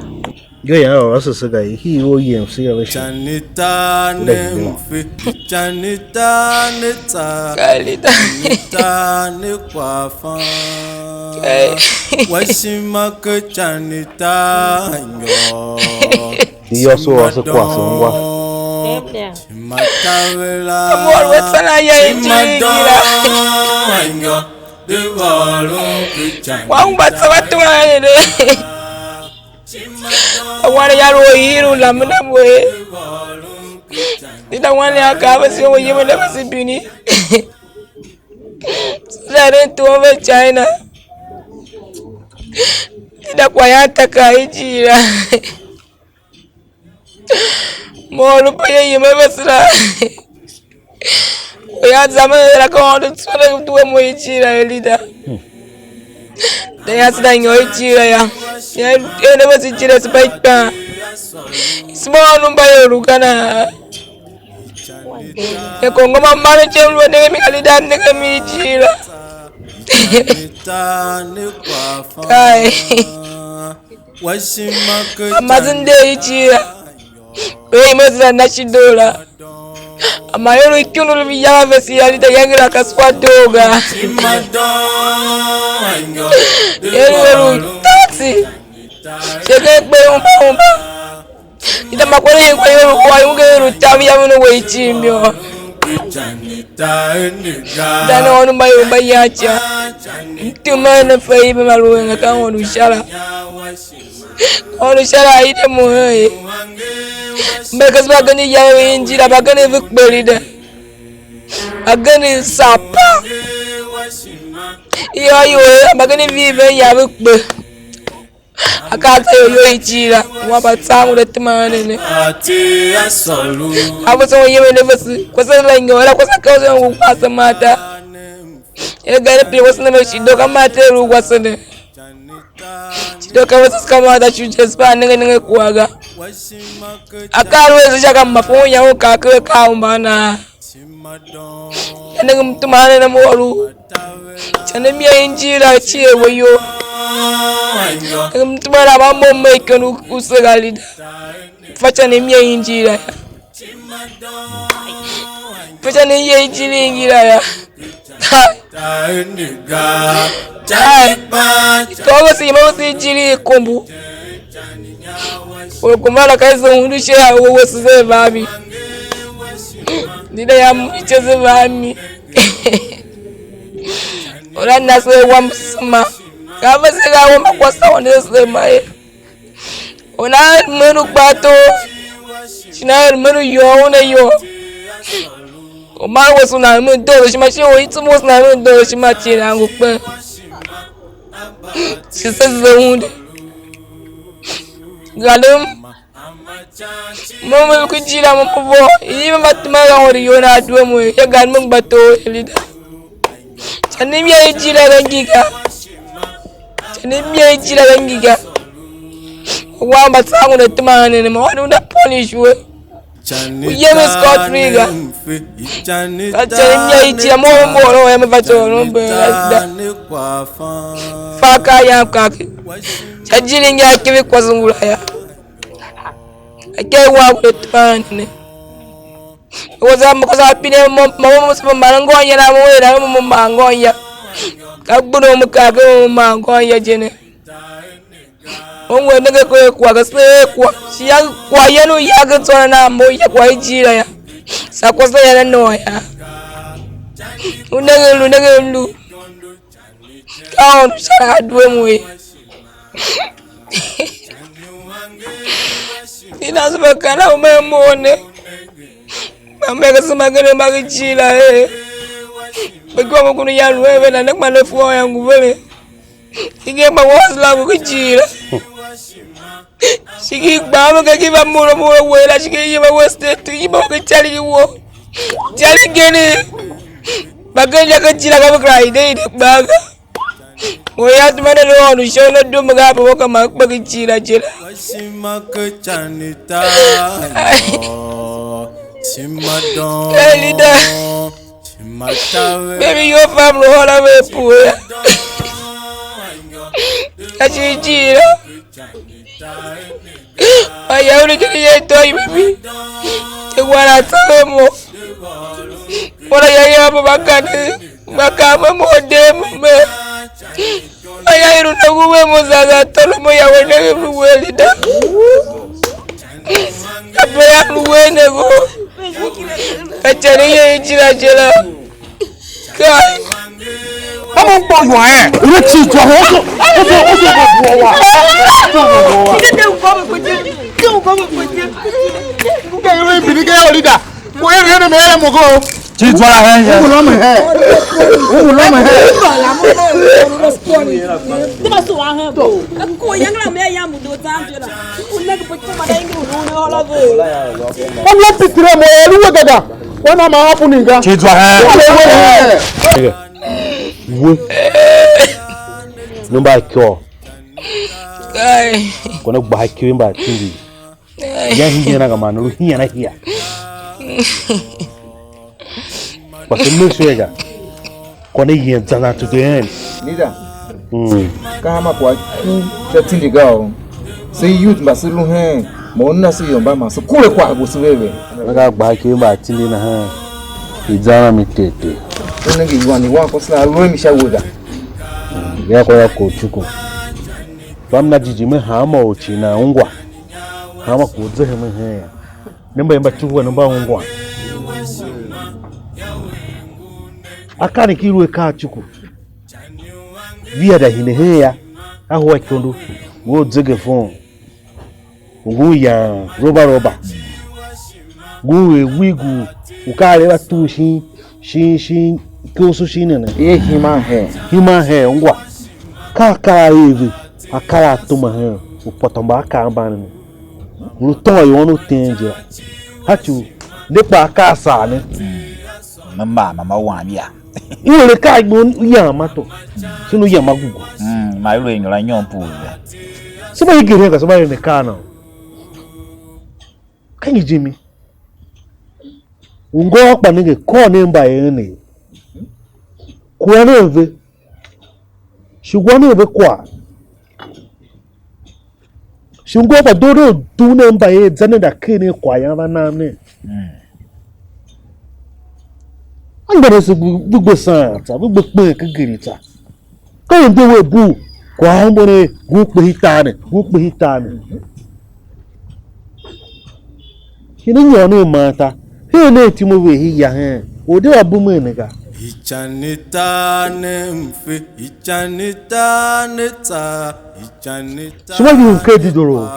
Ge ya ôr asese ga, i hii u yem se yô, ve shi. Chanita ne mfe, chanita ne tsa, kalita, chanita ne kwafan. Washima ke chanita nyo. Iyô so ase kwase ungwa. Amor we tsana ya injili gira. Wa ungwa tsaba tuwa ere. Awane ya lu oyiru lamina we. Dida wane aka ave si oyimu ne vasi bini. Sasa ne tuwa ve China. Dida kwa ya taka ijira. Mo lu pa ye yima vese la. Oya zame era ka Aôndo tsô ne due mo ijira, Elida. Da ya se da nyôr ijira ya. Ya ene vese ijira se pa ikpan. Isima ônov mba ior u ga nahan. Ne kongo ma mane je, m lu a nenge mi, Elida, m nenge mi ijira. Kai. Amaze nder ijir la, ve yima zira na shi doo la. Ama ior ikun lu yava vese ya, Elida, yange la ka sua doo ga. Ior ior u taxi. Sheke gbe umba umba. Ida ma kwere yen kwa ior u kwa, ior u tav ya, ve ne we ijir mi yô. Dana ônov mba ior mba yan ican. M tuma ne fe i ve ma lu enge ka Aôndo u Sha la. Aôndo u Sha la a ide mo hen ye. Mba kese mbagenev ya ve injila, mbagenev ve kpe Elida. Mbagenev sapa. Iyô ior mbagenev vihi ve ya ve kpe. Akaa a tsa ior ior ijir la, wan mba tsan u da tema a ne ne. A vese un yemen ne vese, kwase la nyôr la, kwase ka u se ngu kwase mata. E ga ne pine kwase ne me shi do ka mata e lu kwase ne. Shi do ka vese ka mata shu je, se pa nenge nenge kwagh ga. Akaa a lu ese sha ka mba fon ya un ka ke ka u mba na. Nenge mtuma ne na mo lu. Cha ne mia injil la cie we yo. Nenge mtuma na ma mo me ikon u, u se ga Elida. Fa cha ne mia injil la ya. Fa cha ne ye injil injil la ya. Hai. Ko we si ma we si injil ikombo. Or kuma la ka izo hundu she a we we se va mi. Dida yam ityese va a mi. Ora na se wam sema. Ka ve se ga wam kwasa wande se ma ye. Una men u gbato. Shina er men u yo una yo. U ma we suna men doro shima shi u itsu mo suna men doro shima chi na ngu kpe. Shi se ze hunde. Galem. Mo mo ku jira mo mo vo. Yi ma tuma ga hori yo na due mo. Ya gan mo gbato elida. Chanim ya ijira ga ngiga. Chanim ya ijira ga ngiga. Wa mba tsangu ne tuma ne ne mo. Wa da punish we. U yem is called trigger. Ka chanim ya ijira mo mo ro ya me va to no be da. Fa ka yam ka ki. Cha jiri ngi a kivi kwa zungula ya. Ake wa ku de tuma ne. Ko za mo ko za pine mo mo mo mo ma ngô ya na mo we na mo mo ma ngô ya. Ka gbuno mo ka ke mo ma ngô ya je ne. Mo ngu nenge ko kwa ga se kwa. Shi ya kwa ya nu ya ke tsô na mo ya kwa ijira ya. Sa kwa sa ya na no ya. U nenge lu nenge lu. Ka ôndo sha a due mo ye. Ina se mba kana u me mough ne. Mba me ka se mba gene mba ke cii la ee. Mba ikômokon ya lu a ve na ne kpa ne fu ôôn ya ngu veren. Inger mba wase la ngu ke cii la. Shi ki gba me ke ki va muro muro we la shi ki yima we state tu yima we ke charigi wo. Charigi ne. Mba ke ja ke cii la ka ve kera ide ide kpaa ga. Mo ya tuma ne lu ôndo sha una dum ga pe mo ka ma kpa ki cii la je la. Washima ke chanita. Shima don. Hey, leader. Shima tawe. Baby, you have no hora ve pue. Ka cii cii la. Aya uri kini ye to yi baby. Te wala tawe mo. Wala ya ya mo bakani. Maka me mo de mo me. Aya iru na wu we mo zaza tolo mo ya we ne lu we li da. Ape ya lu we ne go. Ka chene ye ijira jela. Kai. Ama mkpọ ywa eh. Ure chi twa ho so. Oso oso ko bua wa. Oso ko bua wa. Ke ure bini ke ya leader. Ko ere ne me ya mo go. Chi zwa la hen ya. Ugu lo me he. Ugu lo me he. Ko la pitire mo elu we gaga. Wana ma hapu ninga. Chi zwa hen. Wo. Number ikyo. Kai. Kona gba ikyo mba tindi. Ya hiya na ga man lu hiya na hiya. But to make sure ga. Kona yen zan zan to the end. Leader. Mm. Ka hama kwa ku sha tindi ga o. Se youth mba se lu hen. Mo na se yomba ma se kule kwa go se veve. Na ga gba ke mba tindi na ha. Izana mi tete. Nenge yuan ni wan ko sina lu mi sha wega. Ya kwa ya ko chuko. Bam na jijime hama o chi na ungwa. Hanma kwagh u ze hemen hen ya. Ne mba, mba tsuhwa ne mba ungwan. Akaa ne ki lu akaa cuku. Via da hine hen ya, a hua ikondo, we u zegefoon, u ngun yaan roba roba, ngun er wig u u ka a le a tur shin, shin, shin ikoso shin ne ne. E himan her. Himan her ungwa. Ka akaa a eve, akaa a tuma hen u kpôtô mba a kaa mban ne. Lu tôô i ônov ten je la. Hachi u ne kpaa ka a sar ne. Me mar mama wam ya. U ere ka a gbe u yam ma to. Shin u yam ma gugu. Mm, ma i lu a inyôr a nyom pue ve. Se mba i geren ka se mba eren akaa na. Ka nyi jimi? U ngôôr kpa nenge, kôr nen mbayev ne. Kua nen ve. Shi wa nen ve kwagh. Shi ngôôr kpa doo doo dugh nen mbayev, za nen da ker nen kwaghyan va nam nen. Mm. Anmgbianev se ve gbe saan tsa, ve gbe kpen ken geri tsa. Ka er mbe wer bugh, kwagh a mbo ne, ngun kpe hitar ne, ngun kpe hitar ne. Shi ne nyôr nen man ta, Her nen tim u ver hii ya hen, or de a bumen ne ga. Ican i tar ne mfe, ican i tar ne tsa, ican i tar. Shima vihi mker dido ro.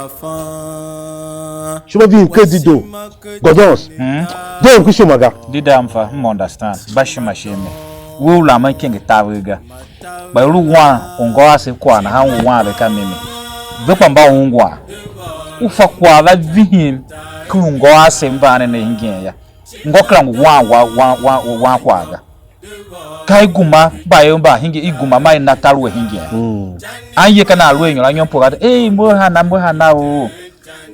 Shima vihi mker dido. Godons. Hmm? De mke shima ga. Dida mfa, m understand. Ba shima sheme. We u lamen kenge taver ga. Kpa i lu wan u ngô ase kwagh nahan u wan ve ka mimi. Ve kpa mba ungwan. U fa kwagh va vihim ken u ngô ase mban ne hingen ya. Ngô kera ngu wan, wan, wan, wan, wan kwagh ga. Ka i guma mba er mba hingen, i guma ma i na tar we hingen. Mm. An ye ka nan lu a inyôr anyom pue ga, ei, mbo hana, mbo hana o.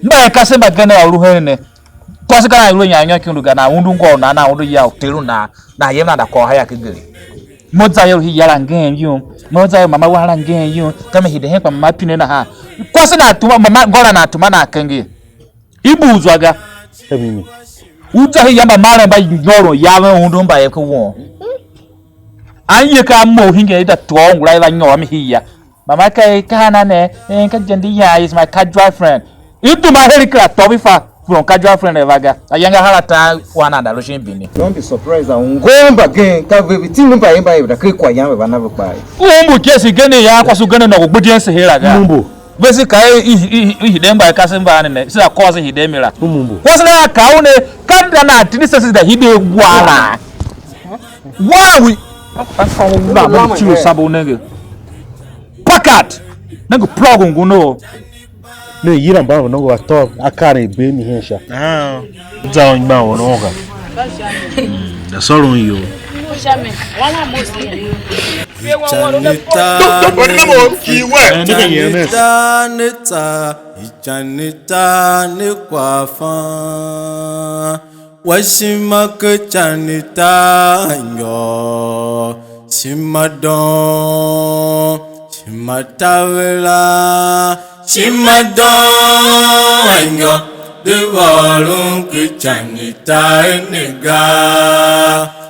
Mba er kasev mbagenev a lu hen ne. Kwase ka nan lu a inyôr anyom ikundu ga, nan undu ngô u nan, nan undu ya u ter u nan, nan yem nan da kôr haya ken geri. Mo za ye u hii ya la ngeen yum, mo za ye u mama wan la ngeen yum, ka me hide hen kpa mama pine nahan. Kwase nan tuma, mama ngô la nan tuma nan kenge. I bu u zwa ga. Ka mimi. U za hii ya mbamaren mba nyôron yaven undun mbayev ke won. An ye ka a mough hingen i da tôô ungura i va nyôr a mi hii ya. Mama ka er, ka hana ne? Eh, ka je ndi yan, is my casual friend. I duma her i kera tôv i fa from casual friend eva ga. Ayange a har atar wan a nda lu shin bini. Don't be surprised that ngô mbagenev ka ve, ve tindi mbayev mba ve da ker kwaghyan ve va na ve kpaa ye. U mbu je si gene ya, kwase u gene nôngo gbidyen se hera ga. Mumbo. Vese ka i, i, i, i hide mba kasev mba ne ne, se a kôr se hide mi la. Mumbo. Kwase la ka u ne, ka da na tindi se se da hide wa la. Wa wi. Asa u la mo ci u sabo nenge. Pakat. Nenge plug ngu no. Ne yila mba nongo atô akaa ne be mi hen sha. Ah. Za u ngban u nongo ga. Da sôron iyol. Ican i tar ne mfe, ican i tar ne tsa, ican i tar ne kwaghfan. Wa shima ke ican i tar anyô, shima dong, shima tavera, shima dong anyô, de vôron ke ican i tar ne ga.